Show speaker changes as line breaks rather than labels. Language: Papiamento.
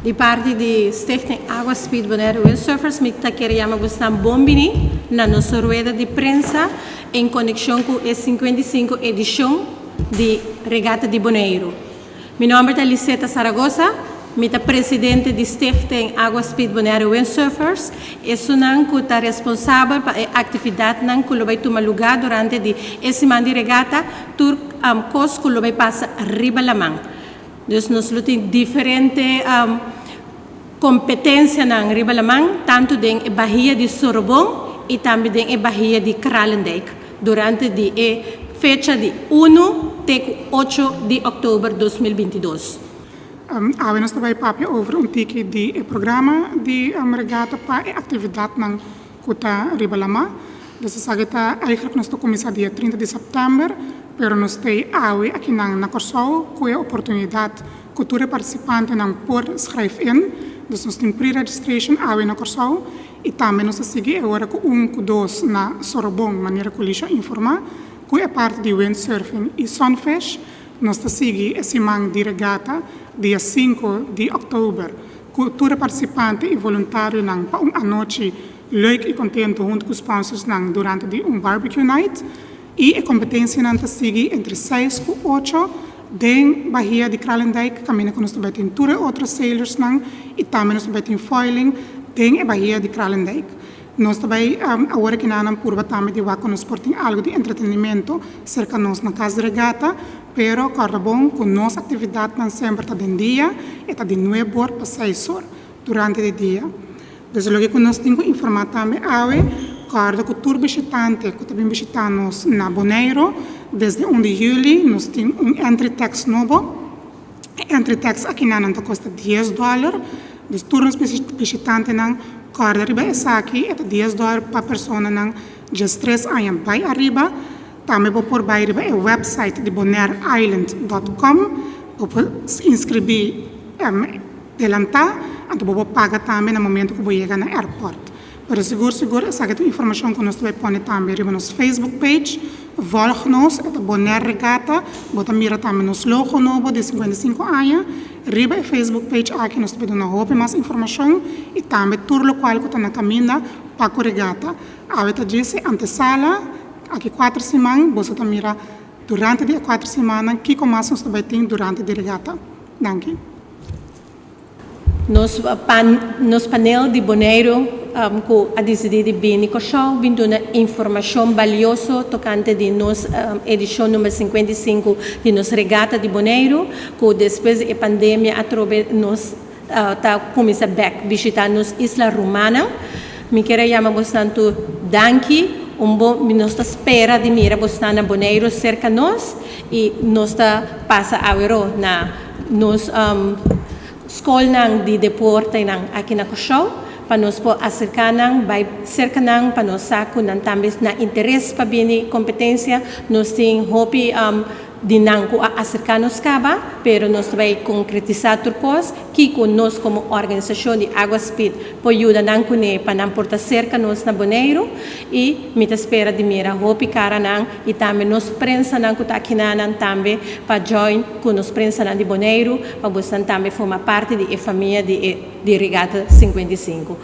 Di parti di Stichting Agua Speed Bonaire Windsurfers, mi ta kier yama boso bon bini na nos rueda di prensa en conexion cu e 55 edicion di Regata di Bonaire. Mi nomber ta Liseta Zaragoza, mi ta presidente di Stichting Agua Speed Bonaire Windsurfers y esunnan cu ta responsabel pa e actividadnan cu lo bay tuma luga durante di e siman di regata, tur cos cu lo bay pasa riba laman. Dus nos tin diferente competencianan riba laman, tanto den Bahia di Sorobon y tambe den Bahia di Kralendijk, durante di e fecha di 1 te 8 di october 2022.
Awe nos ta bay papia over un tiki di e programa di regata pa e actividadnan cu ta riba lama. Dus esaki ta eigenlijk nos ta cuminsa dia 30 di september, pero nos tin awe aki na Corsou cu e oportunidad cu tur participantenan por schrijf in. Dus nos tin pre-registration awe na Corsou y tambe nos ta sigui awor cu 1 cu 2 na Sorobon, manera cu Lisha a informa, cu e parti di windsurfing y sunfish. Nos ta sigui e siman di regata dia 5 di october, cu tur participante y voluntarionan pa un anochi leuk y contento hunto cu sponsorsnan durante di un barbecue night. Y e competencianan ta sigui entre 6 y 8 den Bahia di Kralendijk, caminda cu nos tambe tin tur otro sailorsnan y tambe nos tambe tin foiling den Bahia di Kralendijk. Nos tambe awor cu nan purba tambe di wak nos por tin algo di entretenimento cerca nos na cas di regata, pero corda bon cu nos actividadnan semper ta di dia, y ta di 9 or pa 6 or durante e dia. Dus loke cu nos tin cu informa tambe awe, corda cu tur bishitante cu tambe bishita nos na Bonaire, desde 1 di juli, nos tin un entry tax nobo. Entry tax aki nan ta costa 10 dollar. Dus tur bishitantenan corda riba esaki, ta 10 dollar pa personanan 13 aña bay ariba. Tambe bo por bay riba e website di bonaireisland.com, bo por inscribi delanta, anto bo paga tambe na momento cu bo yega na airport. Pero sigur sigur, esaki ta informacion cu nos ta bay pone tambe riba nos Facebook page. Volg nos, e Bonaire Regatta, bo ta mira tambe nos logo nobo di 55 aña. Riba e Facebook page aki nos ta duna hopi mas informacion y tambe tur loke cu ta na caminda pa e regata. Awe ta djis antesala, aki 4 siman, bo ta mira durante e 4 siman, kico mas nos tambe tin durante e regata. Danki.
Nos panel di Bonaire cu a dicidi di bin Corsou, bin duna informacion valioso tocante di nos edicion number 55 di nos Regata di Bonaire, cu despues di pandemia atrobe nos ta cuminsa back bishita nos isla ruman. Mi kier yama boso danki, un bon, nos ta spera di mira boso na Bonaire cerca nos y nos ta pasa awor na nos scolnan di deportenan aki na Corsou, pa nos por acerca nan, bay cerca nan, pa nos sa cu nan tambe na interes pa bin competencia. Nos tin hopi di nan cu a acerca nos caba, pero nos ta bay concretisa tur cos, cu nos como organisacion di Agua Speed por yuda nan cune pa nan por ta cerca nos na Bonaire y mi ta spera di mira hopi caranan y tambe nos prensanan cu ta aki nan tambe pa join cu nos prensanan di Bonaire, pa boso tambe forma parti di famia di Regata 55.